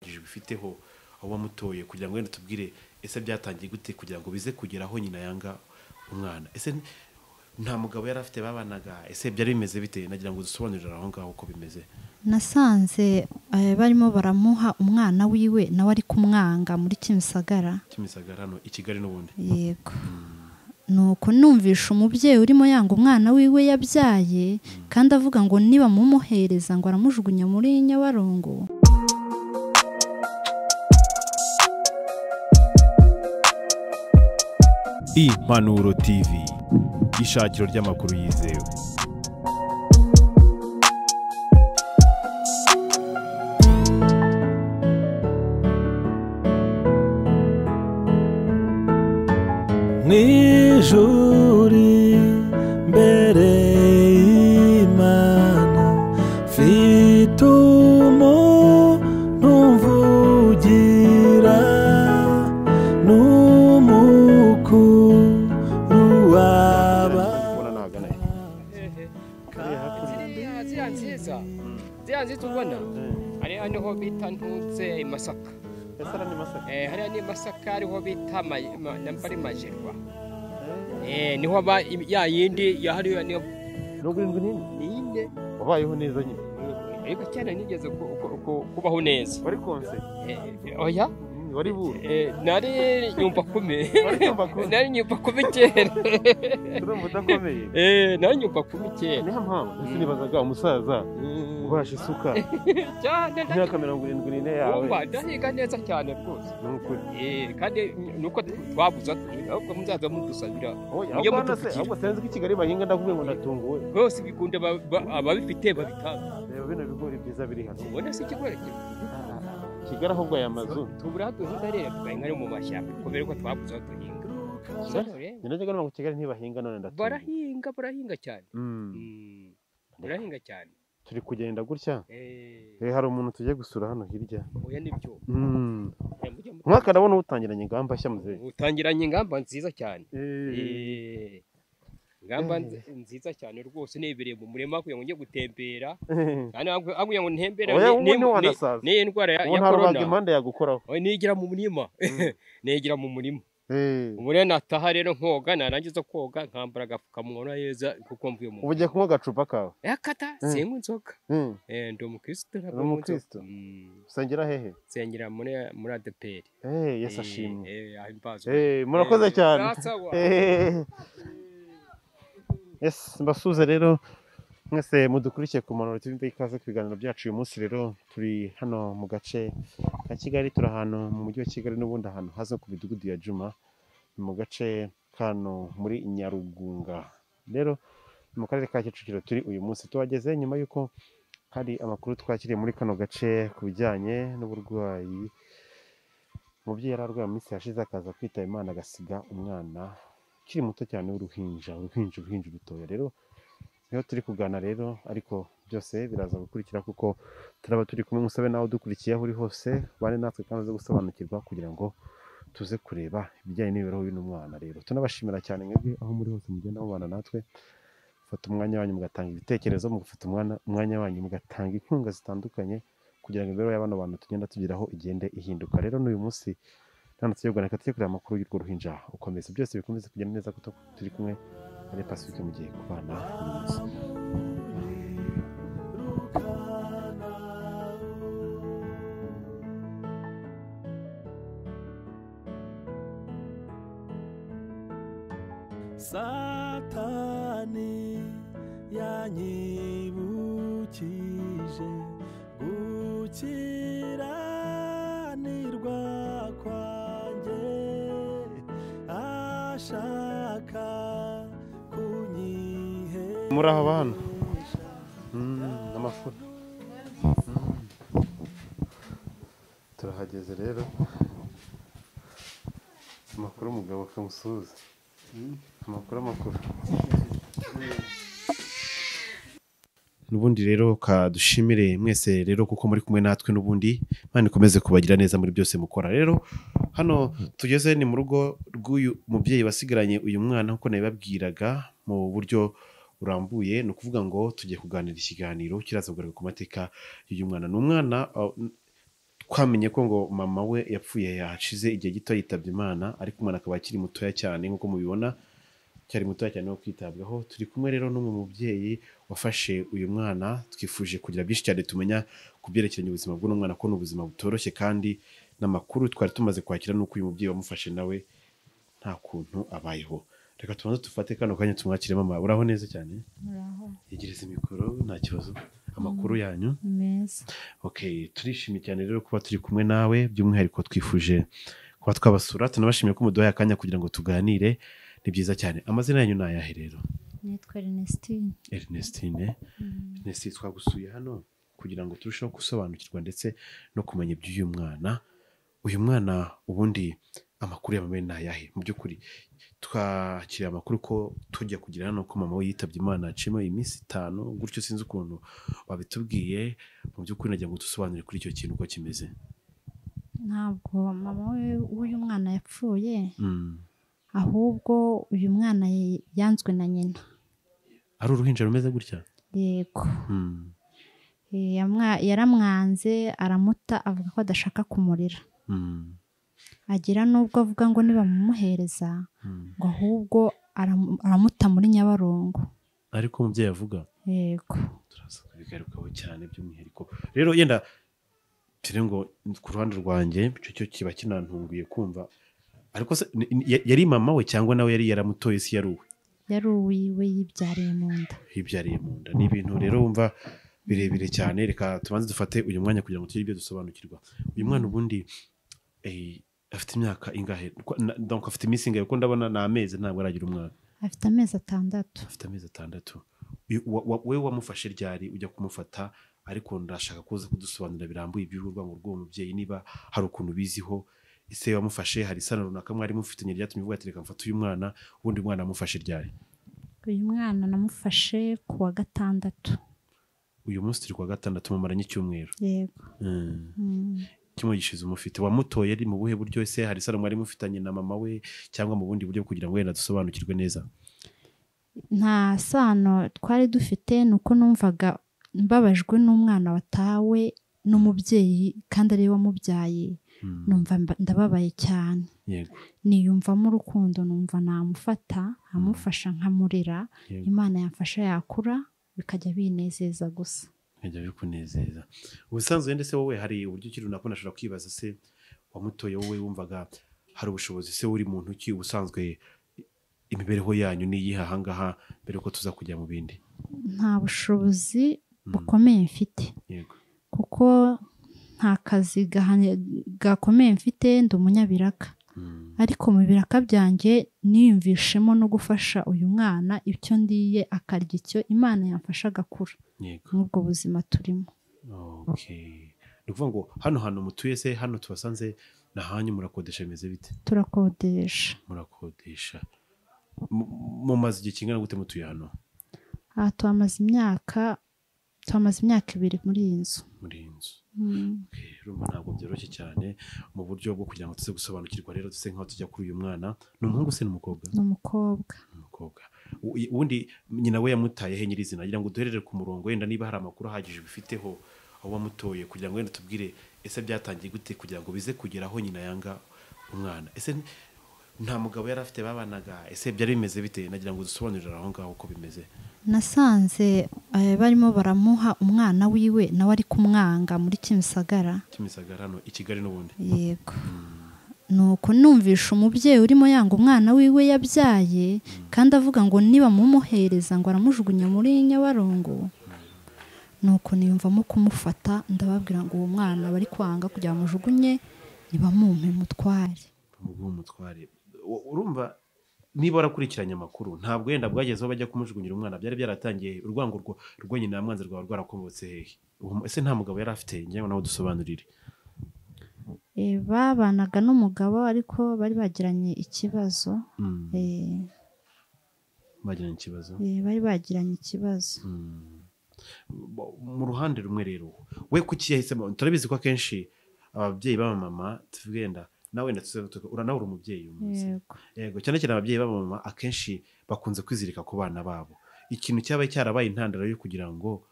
Bifiteho aho wamutoye kugira ngo wenda tubwire ese byatangiye gute kugira ngo bize kugera aho nyina yanga umwana. Ese nta mugabo yari afite babanaga? Ese byari bimeze bite? Nagira ngo dusobanurire aho ngaho uko bimeze. Nasanze barimo baramuha umwana wiwe nawe ari kumwanga muri Kimisagara. Kimisagara hano i Kigali n'ubundi. Yego. Nuko numvisha umubyeyi urimo yanga umwana wiwe yabyaye kandi avuga ngo niba mumuhereza ngo aramujugunya muri Nyabarongo. Impanuro TV, ishakiro ry'amakuru yizewe. Nijuri mbere y'Imana mfite umuntu umvugira n'umukuru w'aba. Ziriya nziza ubona hariya niho bita Ntutse i Masaka. Hariya ni Masaka ariho bita nambari Majerwa. Niho ba ya yindi ya hariya niyo 74. Wabayeho neza nyine. Ariko cyane nigeze kubaho neza. Wari konse? Oya. Wari buru? Nari nyumva kumi. Nari nyumva kumi kera. Urumva udakomeye? Nari nyumva kumi kera. Niyo mpamvu ese nibazaga umusaza ubasha isuka. Cyane imyaka 74 yawe. Umva ndahiga neza cyane rwose. Nukuri. Kandi nuko twabuza ahubwo muzaza mudusabira. Oya, ahubwo senze ko i Kigali bahinga ndakubwiye ngo ndatunguwe. Rwose bikunda ababifite babitanga. Reba bino bigori byiza biri hano. Ubona se ikigori Kigali ahubwo aya mazu tubura duhinga rero tugahinga no mu mashyamba kubera ko twabuze aho duhinga. Najyaga numva ngo Kigali ntibahinga none ndatunguwe. Barahinga, barahinga cyane. Barahinga cyane. Turi kugenda gutya. Hari umuntu tugiye gusura hano hirya. Oya nibyo. Mwaka ndabona utangiranye ingamba nshya muzehe. Utangiranye ingamba nziza cyane. Ingamba nziza cyane rwose nibereye mu murima kugira ngo njye gutembera. Kandi aguye ngo ntembere ni indwara ya corona. Impande yagukoraho. Oya nigira mu murima. Nigira mu murima. Ubu nataha rero nkoga narangiza koga nkambara agapfukamunwa neza kuko mvuye mu. Ubu ugiye kunywa agacupa kawe? Yakata sinywa inzoga. Ndi umukristo. Ndi umukristo. Usengera hehe? Nsengera muri ADEPR. Yesu ashimwe. Murakoze cyane. Yes, mbasuze rero mwese mudukurikiye ku Mpanuro TV ikaze ku biganiro byacu. Uyu munsi rero turi hano mu gace ka Kigali, turi ahantu mu mujyi wa Kigali n'ubundi ahantu haza ku midugudu ya Juma, mu gace kano muri Nyarugunga. Rero mu karere ka Kicukiro turi uyu munsi, tuhageze nyuma y'uko hari amakuru twakiriye muri kano gace ku bijyanye n'uburwayi. Umubyeyi yari arwaye mu minsi yashize akaza kwitaba Imana agasiga umwana ukiri muto cyane w'uruhinja, uruhinja rutoya. Rero niho turi kugana rero, ariko byose biraza gukurikira kuko turaba turi kumwe. Musabe nawe udukurikiye aho uri hose bane natwe kandi uze gusobanukirwa kugira ngo tuze kureba ibijyanye n'imibereho y'uno mwana. Rero tunabashimira cyane mwebwe aho muri hose mugenda mubana natwe, mufata umwanya wanyu mugatanga ibitekerezo, mugafata umwanya wanyu mugatanga inkunga zitandukanye kugira ngo imibereho y'abano bantu tugenda tugeraho igende ihinduka. Rero n'uyu munsi none tugiye kuganira tugiye kureba amakuru y'urwo ruhinja ukomeza byose bikomeze kugenda neza kuko turi kumwe ari Pacifique mugiye kubana uyu munsi. Satani yanyibukije gukiranirwa kwanjye ashaka kunyihe. Muraho bana. Amafura. Turahageze rero. Amakuru umugabo akamusuhuza. Amakuru. Nubundi rero kadushimire mwese rero kuko muri kumwe natwe n'ubundi Imana ikomeze kubagira neza muri byose mukora. Rero hano tugeze ni mu rugo rw'uyu mubyeyi wasigaranye uyu mwana nkuko nabibabwiraga mu buryo urambuye. Ni ukuvuga ngo tugiye kuganira ikiganiro kiraza kugaruka ku mateka y'uyu mwana. Ni umwana Twamenye ko ngo mama we yapfuye yashize igihe gito yitabye Imana, ariko umwana akaba akiri mutoya cyane nk'uko mubibona, cyari mutoya cyane wo kwitabwaho. Turi kumwe rero n'umwe mubyeyi wafashe uyu mwana, twifuje kugira byinshi cyane tumenya ku byerekeranye ubuzima bw'uno mwana, ko ni ubuzima butoroshye, kandi n'amakuru twari tumaze kwakira nuko uyu mubyeyi wamufashe nawe nta kuntu abayeho. Reka tubanze dufate kano kanya tumwakire. Mama, uraho neza cyane? Muraho. Yegereza mikoro, nta kibazo. Amakuru yanyu? Meza. Okay, turishimye cyane rero kuba turi kumwe nawe, by'umwihariko twifuje kuba twabasura, tunabashimiye ko muduhaye akanya kugira ngo tuganire, ni byiza cyane. Amazina yanyu ni ayahe rero? Nitwa Ernestine. Ernestine. Ernestine, twagusuye hano kugira ngo turusheho gusobanukirwa ndetse no kumenya iby'uyu mwana. Uyu mwana ubundi amakuru ya mama ni ayahe? Mu by'ukuri twakiriye amakuru ko tujya kugira hano ko mama we yitabye Imana acimo iminsi 5 gutyo, sinzi ukuntu babitubwiye. Mu by'ukuri nagira ngo dusobanure kuri icyo kintu uko kimeze. Ntabwo mama we w'uyu mwana yapfuye, ahubwo uyu mwana yanzwe na nyina. Ari uruhinja rumeze gutya? Yego. Yaramwanze aramuta, avuga ko adashaka kumurira. Agira nubwo avuga ngo nibamumuhereza ngo ahubwo aramuta muri Nyabarongo. Ariko umubyeyi avuga? Yego. Turaza kubigarukaho cyane by'umwihariko. Rero yenda tire ngo ku ruhande rwanjye icyo cyo kiba kinantunguye kumva. Ariko se yari mama we cyangwa nawe yari yaramutoye? Si yari uwe? Yari uwiwe, yibyariye mu nda. Yibyariye mu nda. Ni ibintu rero wumva birebire cyane. Reka tubanze dufate uyu mwanya kugira ngo tugire ibyo dusobanukirwa. Uyu mwana ubundi afite imyaka ingahe? Donc afite iminsi ingahe? Kuko ndabona ni amezi, ntabwo aragira umwaka. Afite amezi 6. Afite amezi 6. Wewe wamufashe ryari ujya kumufata? Ariko ndashaka kuza kudusobanurira birambuye iby'urwango rw'uwo mubyeyi, niba hari ukuntu biziho. Ese wamufashe hari isano runaka mwari mufitanye ryatumye uvuga ati reka mfate uyu mwana? Ubundi mwana amufashe ryari? Uyu mwana namufashe ku wa 6. Uyu munsi turi ku wa 6, mumaranye icyumweru. Yego. Kimwe gishize umufite. Wamutoye ari mu buhe buryo? Ese hari isano mwari mufitanye na mama we cyangwa mu bundi buryo kugira ngo wenda dusobanukirwe neza? Nta sano twari dufite, nuko numvaga mbabajwe n'umwana watawe n'umubyeyi kandi ari we wamubyaye. Numva ndababaye cyane. Yego. Niyumvamo urukundo, numva namufata, amufasha nkamurera. Imana yamfasha yakura bikajya binezeza gusa. Bijya bikunezeza. Ubusanzwe ndetse wowe hari uburyo ki runaka nashobora kwibaza, se wamutoye wowe wumvaga hari ubushobozi se uri muntu ki? Ubusanzwe imibereho yanyu ni iyihe ahangaha mbere ko tuza kujya mu bindi? Nta bushobozi bukomeye mfite. Yego. Kuko nta kazi gakomeye mfite, ndi umunyabiraka. Ariko mu biraka byanjye niyumvishemo no gufasha uyu mwana icyo ndiye akarya icyo Imana yamfasha agakura. Yego. N'ubwo buzima turimo. Okay. Ni ukuvuga ngo hano hantu mutuye se, hano tubasanze na hanyu murakodesha, bimeze bite? Turakodesha. Murakodesha. Mumaze igihe kingana gute mutuye hano? Aha tuhamaze imyaka 2 muri iyi nzu. Muri iyi nzu. Urumva ntabwo byoroshye cyane mu buryo bwo kugira ngo tuze gusobanukirwa. Rero duse nkaho tujya kuri uyu mwana. Ni umuhungu se n'umukobwa? Ni umukobwa. Umukobwa. Ubundi nyina we yamutaye he nyirizina? Agira ngo duherere ku murongo wenda niba hari amakuru ahagije bifiteho aho wamutoye, kugira ngo wenda tubwire ese byatangiye gute kugira ngo bize kugera aho nyina yanga umwana. Ese nta mugabo yari afite babanaga? Ese byari bimeze bite? Nagira ngo dusobanurire aho ngaho uko bimeze. Nasanze barimo baramuha umwana wiwe nawe ari kumwanga muri Kimisagara. Kimisagara hano i Kigali n'ubundi. Yego. Nuko numvisha umubyeyi urimo yanga umwana wiwe yabyaye, kandi avuga ngo nibamumuhereza ngo aramujugunya muri Nyabarongo. Nuko niyumvamo kumufata, ndababwira ngo uwo mwana bari kwanga kugira ngo mujugunye, nibamumpe mutware. Umutware. Urumva niba warakurikiranye amakuru ntabwo wenda bwagezeho bajya kumujugunyira umwana, byari byaratangiye urwango rwo nyina yamwanze rwawe rwarakomotse hehe? Ese nta mugabo yari afite? Ngira ngo nawe dusobanurire. Babanaga n'umugabo ariko bari bagiranye ikibazo. Bagiranye ikibazo? Bari bagiranye ikibazo. Mu ruhande rumwe rero we kuki yahisemo? Turabizi ko akenshi ababyeyi b'abamama tugenda nawe nawe uri umubyeyi umunsi. Yego, cyane cyane ababyeyi b'abamama akenshi bakunze kwizirika ku bana babo. Ikintu cyabaye cyarabaye intandaro yo kugira ngo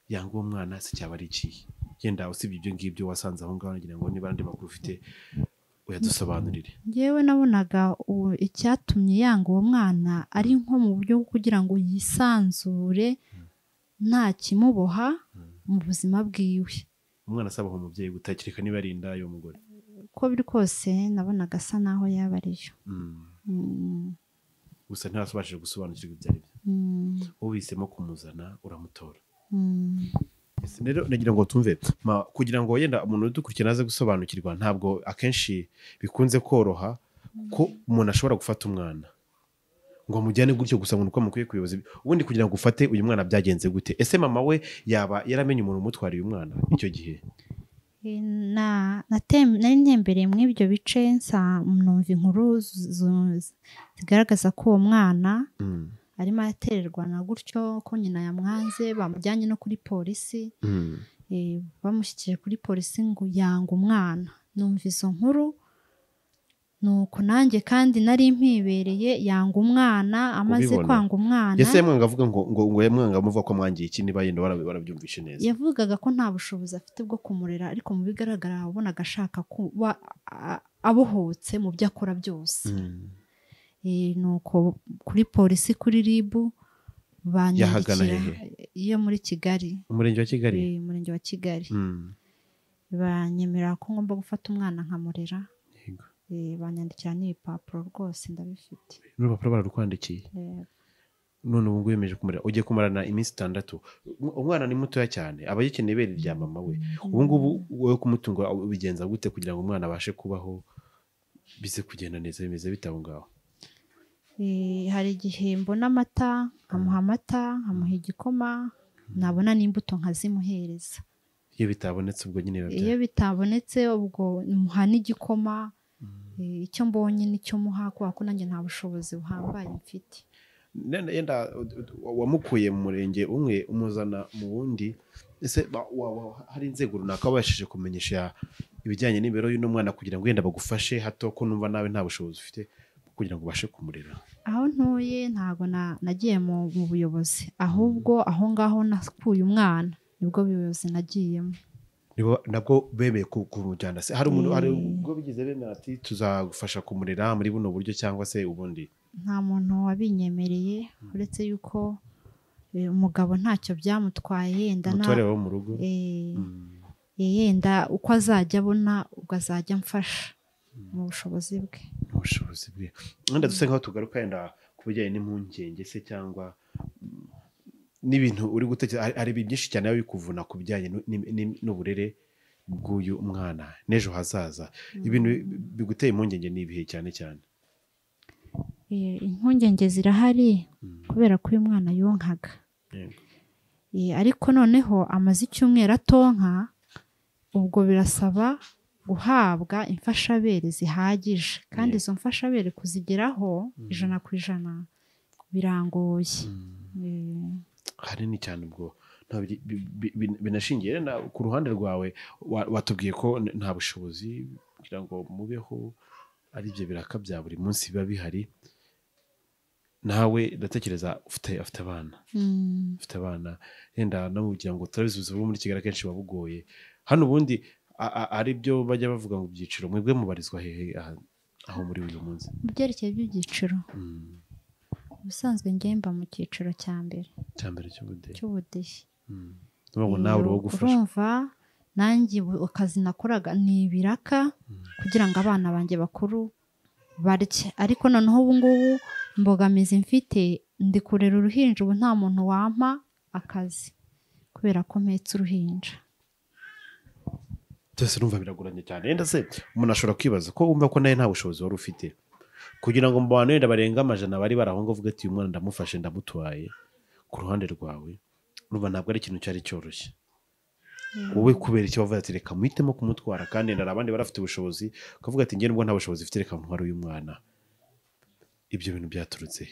yanga uwo mwana se cyaba ari ikihe? Yenda usibye ibyo ngibyo wasanze aho ngaho, nagira ngo niba andi makuru ufite uyadusobanurire. Njyewe nabonaga icyatumye yanga uwo mwana ari nko mu buryo bwo kugira ngo yisanzure nta kimuboha mu buzima bwiwe. Umwana asabaho umubyeyi gutakirika niba ari inda y'uwo mugore. Uko biri kose nabonaga asa naho yaba ariyo. Gusa ntarabashije gusobanukirwa ibyo ari byo. Uhisemo kumuzana uramutora. Rero nagira ngo tumve kugira ngo yenda umuntu udukurikirana aze gusobanukirwa, ntabwo akenshi bikunze koroha ko umuntu ashobora gufata umwana ngo amujyane gutyo gusa ngo nuko amukwiye kuyoboza. Ubundi kugira ngo ufate uyu mwana byagenze gute? Ese mama we yaba yaramenye umuntu umutwariye umwana icyo gihe? Nari ntembereye muri ibyo bice numva inkuru zigaragaza ko uwo mwana arimo atererwa na gutyo, ko nyina yamwanze, bamujyanye no kuri polisi, bamushyikije kuri polisi ngo yanga umwana. Numva izo nkuru, nuko nanjye kandi nari mpibereye, yanga umwana, amaze kwanga umwana. Ese yamwanga avuga ngo yamwanga amuvuga ko amwangiye iki? Niba yenda warabyumvishe neza. Yavugaga ko nta bushobozi afite bwo kumurera, ariko mu bigaragara wabonaga ashaka kuba abohotse mu byo akora byose. Nuko kuri polisi, kuri RIB banyandikira iyo muri Kigali, umurenge wa Kigali, umurenge wa Kigali. Banyemera ko ngomba gufata umwana nkamurera. Banyandikira n'ibipapuro rwose ndabifite. N'urupapuro bararukwandikiye? None ubu ngubu wiyemeje kumurera, ugiye kumarana iminsi 6. Umwana ni mutoya cyane, aba yikeneye ibere rya mama we. Ubu ngubu wowe kumutunga ubigenza gute kugira ngo umwana abashe kubaho, bize kugenda neza, bimeze bite aho ngaho? Hari igihe mbona amata nkamuha amata, nkamuha igikoma, nabona n'imbuto nkazimuhereza. Iyo bitabonetse ubwo nyine iyo bitabonetse ubwo muha n'igikoma, icyo mbonye nicyo muha, kubera ko nanjye nta bushobozi buhambaye mfite. Yenda wamukuye mu murenge umwe umuzana mu wundi, ese hari inzego runaka wabashije kumenyesha ibijyanye n'imibereho y'uno mwana kugira ngo yenda bagufashe hato ko numva nawe nta bushobozi ufite kugira ngo ubashe kumurera? Aho ntuye ntago nagiye mu buyobozi, ahubwo aho ngaho nakuye umwana nibwo buyobozi nagiyemo. Nabwo bemeye kumujyana se? Hari umuntu hari ubwo bigize bemera ati tuzagufasha kumurera muri buno buryo cyangwa se ubundi? Nta muntu wabinyemereye, uretse yuko umugabo ntacyo byamutwaye, yenda umutware wo mu rugo yenda uko azajya abona ubwo azajya amfasha mu bushobozi bwe. Ubushobozi bwe. Wenda duse nkaho tugaruka yenda ku bijyanye n'impungenge se cyangwa n'ibintu uri gutekereza, hari ibintu byinshi cyane biba bikuvuna ku bijyanye n'uburere bw'uyu mwana n'ejo hazaza. Ibintu biguteye impungenge ni ibihe cyane cyane? Impungenge zirahari kubera ko uyu mwana yonkaga. Ariko noneho amaze icyumweru atonka, ubwo birasaba guhabwa imfashabere zihagije, kandi izo mfashabere kuzigeraho 100% birangoye. Hanini cyane ubwo binashingiye ku ruhande rwawe, watubwiye ko nta bushobozi kugira ngo mubeho, ari ibyo biraka bya buri munsi biba bihari. Nawe ndatekereza ufite abana, ufite abana yenda no kugira ngo turabizi ubuzima muri Kigali akenshi buba bugoye. Hano ubundi ari byo bajya bavuga ngo ibyiciro, mwebwe mubarizwa hehe aho muri uyu munsi? Mu byerekeye by'ibyiciro, ubusanzwe ngemba mu cyiciro cya mbere cy'ubudehe. Nawe uri uwo gufasha. Urumva nanjye akazi nakoraga ni ibiraka kugira ngo abana banjye bakuru barye, ariko noneho ubu ngubu imbogamizi mfite, ndi kurera uruhinja, ubu nta muntu wampa akazi kubera ko mpetse uruhinja. Byose urumva biragoranye cyane. Yenda se umuntu ashobora kwibaza ko wumva ko nawe nta bushobozi wari ufite kugira ngo mu bantu wenda barenga 100 bari bari aho ngaho uvuga ati uyu mwana ndamufashe ndamutwaye, ku ruhande rwawe urumva ntabwo ari ikintu cyari cyoroshye. Wowe kubera icyo wavuze ati reka muhitemo kumutwara, kandi hari abandi barafite ubushobozi, ukavuga ati njye nubwo nta bushobozi mfite reka ntware uyu mwana, ibyo bintu byaturutse?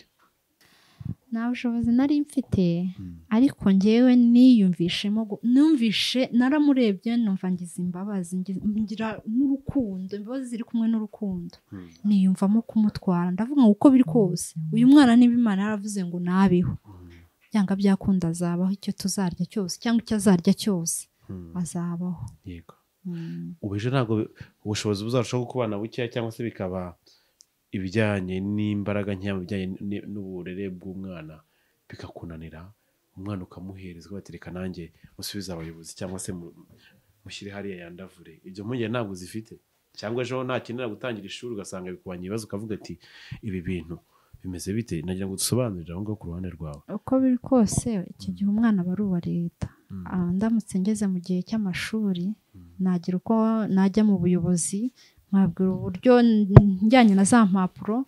Nta bushobozi nari mfite, ariko njyewe niyumvishemo, numvishe naramurebye numva ngize imbabazi, ngira n'urukundo, imbabazi ziri kumwe n'urukundo, niyumvamo kumutwara. Ndavuga ngo uko biri kose uyu mwana niba Imana yaravuze ngo nabeho, Byanga byakunda azabaho, icyo tuzarya cyose cyangwa icyo azarya cyose azabaho. Yego. Ubu ejo ntabwo ubushobozi buzarushaho kubana bukeya, cyangwa se bikaba ibijyanye n'imbaraga nkeya mu bijyanye n'uburere bw'umwana bikakunanira, umwana ukamuhereza ukabatereka nanjye musubize abayobozi cyangwa se mushyire hariya yandavure. Ibyo mpungenge ntabwo zifite, cyangwa ejo nakenera gutangira ishuri ugasanga bikubanye ibibazo ukavuga ati ibi bintu bimeze bite? Nagira ngo dusobanurire aho ngaho ku ruhande rwawe. Uko biri kose icyo gihe umwana aba ari uwa leta. Ndamutse ngeze mu gihe cy'amashuri nagira uko najya mu buyobozi nkabwira uburyo njyanye na za mpapuro,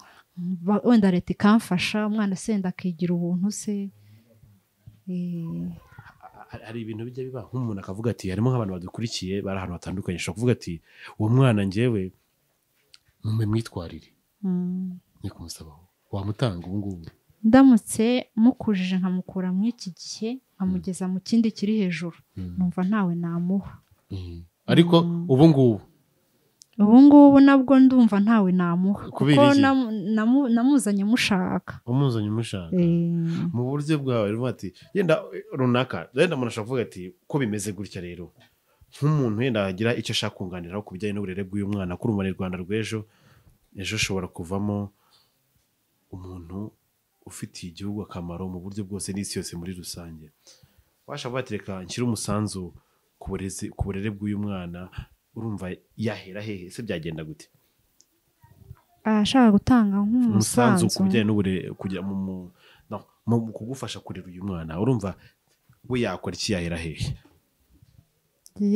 wenda leta ikamfasha, umwana senda akigira ubuntu se. Hari ibintu bijya biba nk'umuntu akavuga ati harimo nk'abantu badukurikiye bari ahantu hatandukanye, ashobora kuvuga ati uwo mwana njyewe mu myitwarire ni kumusabaho wamutanga ubu ngubu? Ndamutse mukujije nkamukura muri iki gihe nkamugeza mu kindi kiri hejuru, numva ntawe namuha. Ariko ubu ngubu nabwo ndumva ntawe namuha, kuko namuzanye mushaka. Umuzanye mushaka mu buryo bwawe rero ati yenda runaka, yenda umuntu ashobora kuvuga ati ko bimeze gutya rero, nk'umuntu yenda agira icyo ashaka kunganiraho ku bijyanye n'uburere bw'uyu mwana, kuri Umunyarwanda rw'ejo ejo ashobora kuvamo umuntu ufitiye igihugu akamaro mu buryo bwose n'isi yose muri rusange. Washa batereka nshyira umusanzu ku burere bw'uyu mwana, urumva yahera hehe se byagenda gute? Ashaka gutanga nk'umusanzu ku bijyanye n'uburere kujya mu kugufasha kurera uyu mwana, urumva we yakora iki, yahera hehe?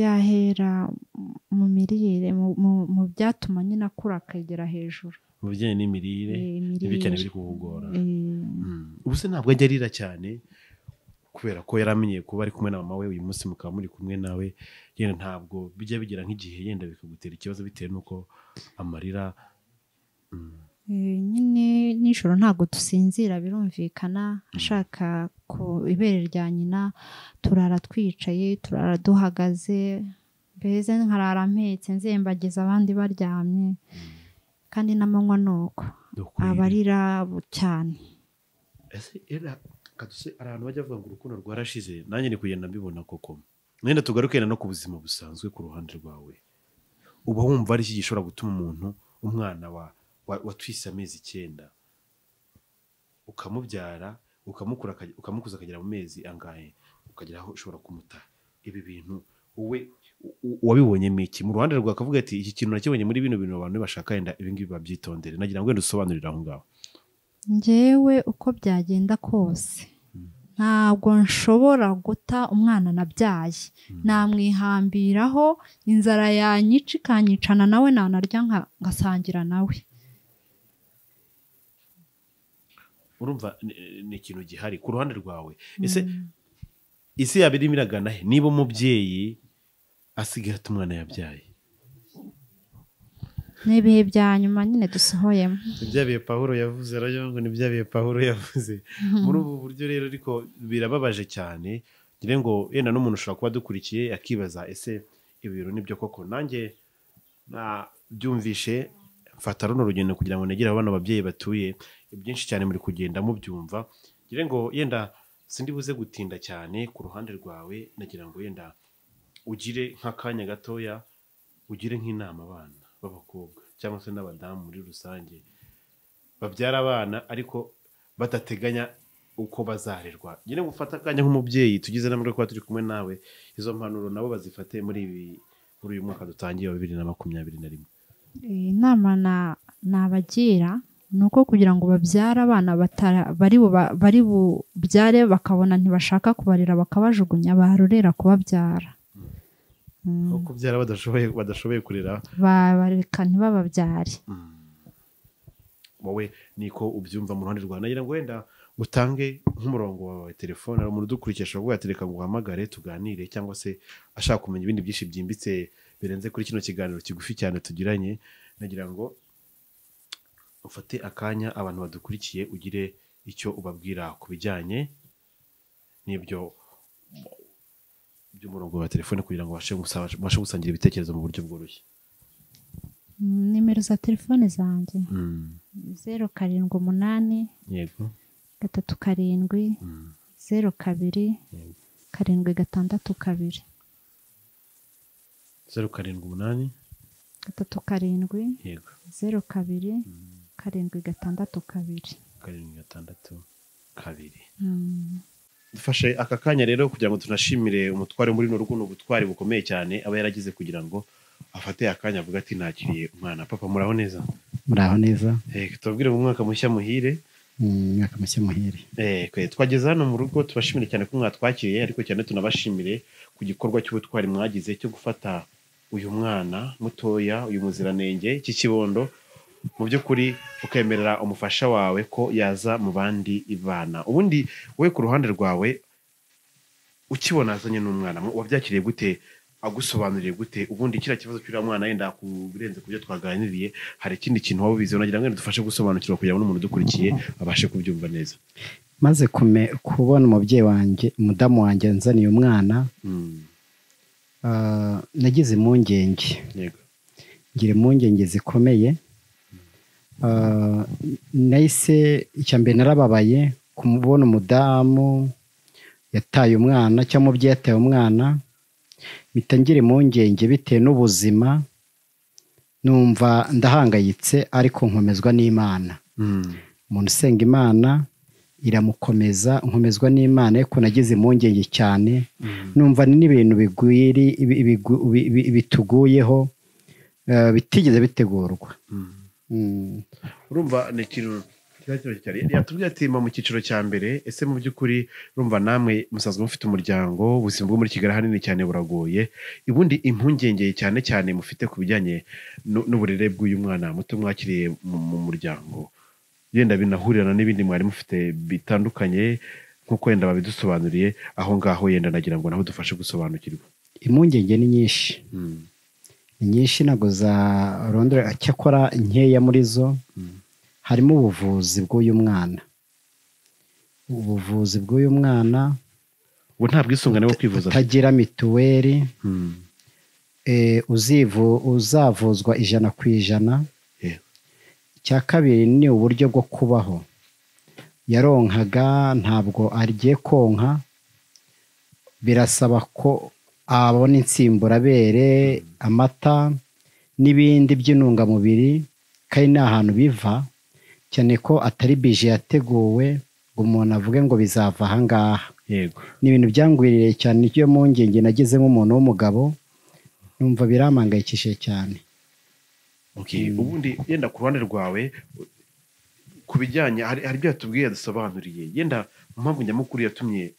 Yahera mu mirire, mu byatuma nyine akura akagera hejuru, mu bijyanye n'imirire nibyo cyane biri kukugora. Ubu se ntabwo ajya arira cyane kubera ko yaramenyeye kuba ari kumwe na mama we, uyu munsi mukaba muri kumwe nawe, yenda ntabwo bijya bigira nk'igihe yenda bikagutera ikibazo bitewe n'uko amarira? Nyine nijoro ntabwo dusinzira birumvikana, ashaka ku ibere rya nyina, turara twicaye, turara duhagaze, mbese nkarara mpetse nzembagiza abandi baryamye, kandi n'amanywa nuko abarira cyane. Ese era kaduse abantu bajya bavuga ngo urukundo rwarashize, nanjye ni kugenda mbibona koko. Mwenda tugaruke no ku buzima busanzwe ku ruhande rwawe, uba wumva ari iki gishobora gutuma umuntu umwana watwise amezi 9 ukamubyara ukamukura ukamukuza akagera mu mezi angahe ukagera aho ushobora kumuta, ibi bintu wowe wabibonyemo iki mu ruhande rwawe akavuga ati iki kintu nakibonye muri bino bintu abantu bashaka yenda ibi ngibi babyitondere? Nagira ngo wenda usobanurire aho ngaho. Njyewe uko byagenda kose ntabwo nshobora guta umwana nabyaye, namwihambiraho inzara yanyica ikanyicana nawe, nanarya ngasangira nawe. Urumva ni ikintu gihari ku ruhande rwawe. Ese isi yaba irimo iragana he niba umubyeyi asigaye ata umwana yabyaye? Ni ibihe bya nyuma nyine dusohoyemo. Ni bya bihe Pawulo yavuze, ngo ni bya bihe Pawulo yavuze. Muri ubu buryo rero ariko birababaje cyane, ngira ngo yenda n'umuntu ushobora kuba adukurikiye akibaza ese ibi bintu nibyo koko? Nanjye nabyumvishe mfata runo rugendo kugira ngo negere abana ababyeyi batuye, byinshi cyane muri kugenda mubyumva. Ngira ngo yenda sindi buze gutinda cyane ku ruhande rwawe, nagira ngo yenda ugire nk'akanya gatoya ugire nk'inama abana b'abakobwa cyangwa se n'abadamu muri rusange babyara abana ariko badateganya uko bazarerwa. Ngira ngo ufate akanya nk'umubyeyi tugize n'amahirwe kuba turi kumwe nawe, izo mpanuro nabo bazifate muri uyu mwaka dutangiye wa 2021. Inama nabagira ni uko kugira ngo babyare abana bari bubyare bakabona ntibashaka kubarera bakabajugunya, barorera kubabyara. Kubyara badashoboye kurera babareka ntibababyare. Wowe niko ubyumva mu ruhande rwawe. Nagira ngo wenda utange nk'umurongo wawe telefone, hari umuntu udukurikiye ashobora kuvuga ati reka nguhamagare tuganire, cyangwa se ashaka kumenya ibindi byinshi byimbitse birenze kuri kino kiganiro kigufi cyane tugiranye. Nagira ngo ufate akanya abantu badukurikiye ugire icyo ubabwira ku bijyanye n'ibyo by'umurongo wa telefone kugira ngo babashe gusangira ibitekerezo mu buryo bworoshye. Nimero za telefone zanjye 078 yego 37 02 762. 078 37 yego 02 762. 762. Dufashe aka kanya rero kugira ngo tunashimire umutware muri rugo, ni ubutwari bukomeye cyane aba yaragize kugira ngo afate akanya avuga ati nakiriye umwana. Papa muraho neza? Muraho neza. Tubabwire mu mwaka mushya muhire. Mwaka mushya muhire. Twageze hano mu rugo, tubashimire cyane ko mwatwakiriye, ariko cyane tunabashimire ku gikorwa cy'ubutwari mwagize cyo gufata uyu mwana mutoya, uyu muziranenge, iki kibondo, mu by'ukuri ukemerera umufasha wawe ko yaza mu bandi bana. Ubundi wowe ku ruhande rwawe ukibona azanye n'umwana, wabyakiriye gute? Agusobanuriye gute? Ubundi kiriya kibazo cy'uriya mwana yenda kubirenze ku byo twaganiriye, hari ikindi kintu waba ubizi nagira ngo dufashe gusobanukirwa kugira ngo n'umuntu udukurikiye abashe kubyumva neza. Maze kubona umubyeyi wanjye, umudamu wanjye nzaniye umwana, nagize impungenge. Yego. Ngira impungenge zikomeye. Nahise icya mbere narababaye kumubona umudamu yataye umwana cyangwa umubyeyi yataye umwana, mpita ngira impungenge bitewe n'ubuzima, numva ndahangayitse, ariko nkomezwa n'Imana. Umuntu usenga Imana iramukomeza, nkomezwa n'Imana, ariko nagize impungenge cyane, numva n'ibintu bituguyeho bitigeze bitegurwa. Urumva ni ikintu yatubwiye ati mu cyiciro cya mbere. Ese mu by'ukuri urumva namwe musanzwe mufite umuryango, ubuzima bwo muri Kigali ahanini cyane buragoye, ubundi impungenge cyane cyane mufite ku bijyanye n'uburere bw'uyu mwana muto mwakiriye mu muryango, yenda binahurirana n'ibindi mwari mufite bitandukanye nk'uko yenda babidusobanuriye aho ngaho, yenda nagira ngo naho dufashe gusobanukirwa. Impungenge ni nyinshi, ni nyinshi ntabwo za rondora, cyakora nkeya muri zo harimo ubuvuzi bw'uyu mwana. Ubuvuzi bw'uyu mwana ubu nta bwisungane bwo kwivuza, utagira mituweli, uzavuzwa 100%. Icya kabiri ni uburyo bwo kubaho, yaronkaga ntabwo agiye konka, birasaba ko abona insimburabere, amata n'ibindi by'intungamubiri, kandi ni ahantu biva, cyane ko atari bije yateguwe ngo umuntu avuge ngo bizava aha ngaha. Yego. Ni ibintu byangwiriye cyane, icyo mpungenge nageze nk'umuntu w'umugabo, numva birampangayikishije cyane. Okay, ubundi yenda ku ruhande rwawe ku bijyanye hari ibyo yatubwiye yadusobanuriye, yenda mu mpamvu nyamukuru yatumye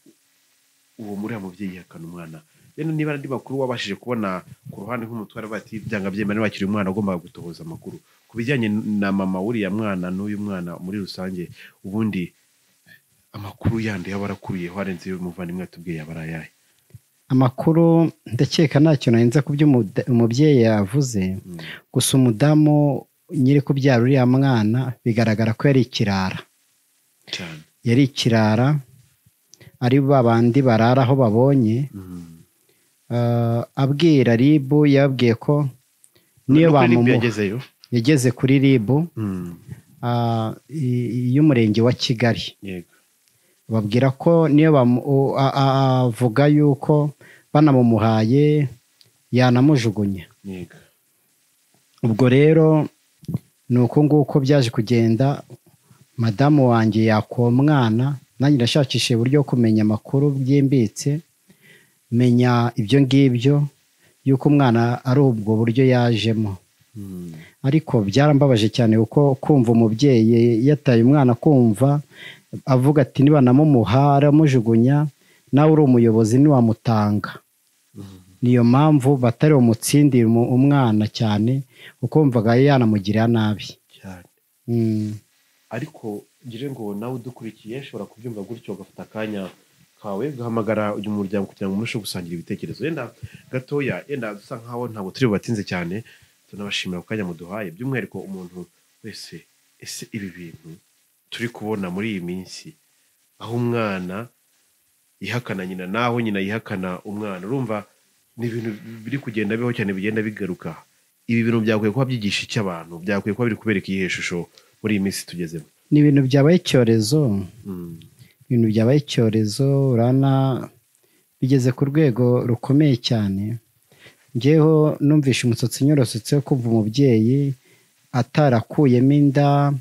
uwo muri mubyeyi yihakana umwana, yenda niba andi makuru wabashije kubona ku ruhande nk'umutware bati byanga byemera wakiri umwana agomba gutohoza amakuru ku bijyanye na mama wuriya mwana n'uyu mwana muri rusange, ubundi amakuru yandi yaba arakuriyeho arenze iyo umuvandimwe yatubwiye yaba ari ayahe? Amakuru ndakeka ntacyo narenza ku byo umubyeyi yavuze, gusa umudamu nyiri kubyara uriya mwana bigaragara ko yari ikirara cyane, yari ikirara, ari babandi barara aho babonye. Abwira RIB, yabwiye ko niyo bamumuha yageze kuri RIB y'umurenge wa Kigali, babwira ko niyo avuga yuko banamumuhaye yanamujugunya. Ubwo rero ni uko nguko byaje kugenda, madamu wanjye yakuwa mwana, nanjye ndashakisha uburyo kumenya amakuru byimbitse, menya ibyo ngibyo yuko umwana ari ubwo buryo yajemo. Ariko byarambabaje cyane kuko kumva umubyeyi yataye umwana, kumva avuga ati niba namumuha aramujugunya, nawe uri umuyobozi ntiwamutanga. Niyo mpamvu batari umutsindira umwana cyane, kuko mvaga yanamugirira nabi cyane. Ariko ngire ngo nawe udukurikiye ushobora kubyumva gutyo ugafata akanya kawe ugahamagara uyu muryango kugira ngo murusheho gusangira ibitekerezo. Yenda gatoya, yenda dusa nkaho ntabwo turi bubatinze cyane, tunabashimira ku kanya muduhaye, by'umwihariko umuntu wese. Ese ibi bintu turi kubona muri iyi minsi aho umwana yihakana nyina naho nyina yihakana umwana, urumva ni ibintu biri kugenda biho cyane, bigenda bigaruka. Ibi bintu byakwiye kuba byigisha iki abantu? Byakwiye kuba biri kubereka iyihe shusho muri iyi minsi tugezemo? Ni ibintu byabaye icyorezo, Ibintu byabaye icyorezo, urana bigeze ku rwego rukomeye cyane. Njyeho numvishe umusatsi unyorosotse wo kumva umubyeyi atarakuyemo inda,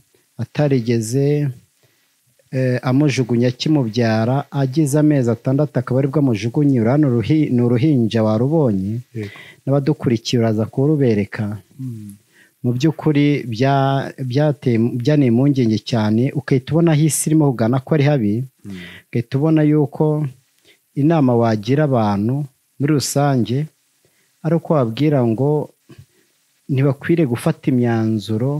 atarigeze amujugunya akimubyara, agize amezi 6 akaba aribwo amujugunye. Urana ni uruhinja warubonye, n'abadukurikiye uraza kurubereka. Mu by'ukuri byanteye impungenge cyane, ugahita ubona aho isi irimo kugana ko ari habi, ugahita ubona yuko inama wagira abantu muri rusange ari uko wabwira ngo ntibakwiriye gufata imyanzuro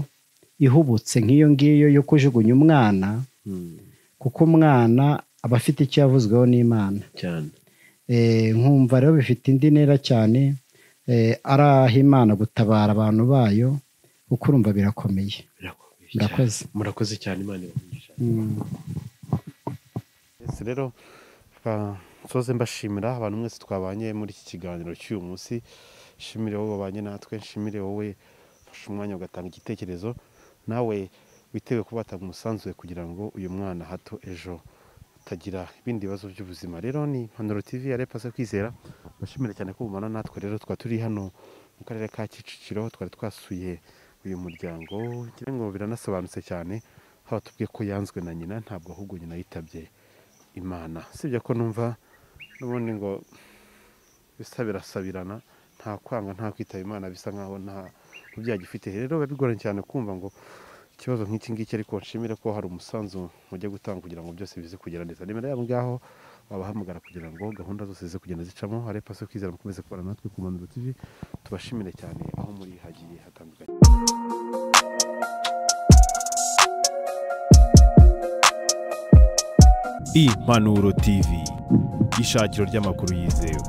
ihubutse nk'iyo ngiyo yo kujugunya umwana, kuko umwana aba afite icyo yavuzweho n'Imana cyane. Nkumva rero bifite indi ntera cyane, ari aho Imana gutabara abantu bayo, kuko urumva birakomeye. Murakoze. Murakoze cyane, Imana ibahe. Rero nsoze mbashimira abantu mwese twabanye muri iki kiganiro cy'uyu munsi. Nshimire wowe wabanye natwe, nshimire wowe ufashe umwanya ugatanga igitekerezo, nawe witeguye kuba watanga umusanzu kugira ngo uyu mwana hato ejo atagira ibindi bibazo by'ubuzima. Rero ni Impanuro TV ya Repase Kwizera, mbashimire cyane ko mubana natwe. Rero twa turi hano mu karere ka Kicukiro, twari twasuye uyu muryango, ngira ngo biranasobanutse cyane, aho batubwiye ko yanzwe na nyina, ntabwo ahubwo nyina yitabye Imana. Sibyo ko numva n'ubundi ngo bisa birasabirana, nta kwanga nta kwitaba Imana, bisa nkaho nta mubyeyi agifite. Rero biba bigoranye cyane kumva ngo ikibazo nk'iki ngiki, ariko nshimire ko hari umusanzu mujya gutanga kugira ngo byose bize kugera neza. Nimero yabo ngaho wabahamagara kugira ngo gahunda zose zize kugenda zicamo. Hari Pastor Kwizera, mukomeze kubana natwe ku Impanuro TV, tubashimire cyane aho muri hagiye hatandukanye. Impanuro TV, ishakiro ry'amakuru yizewe.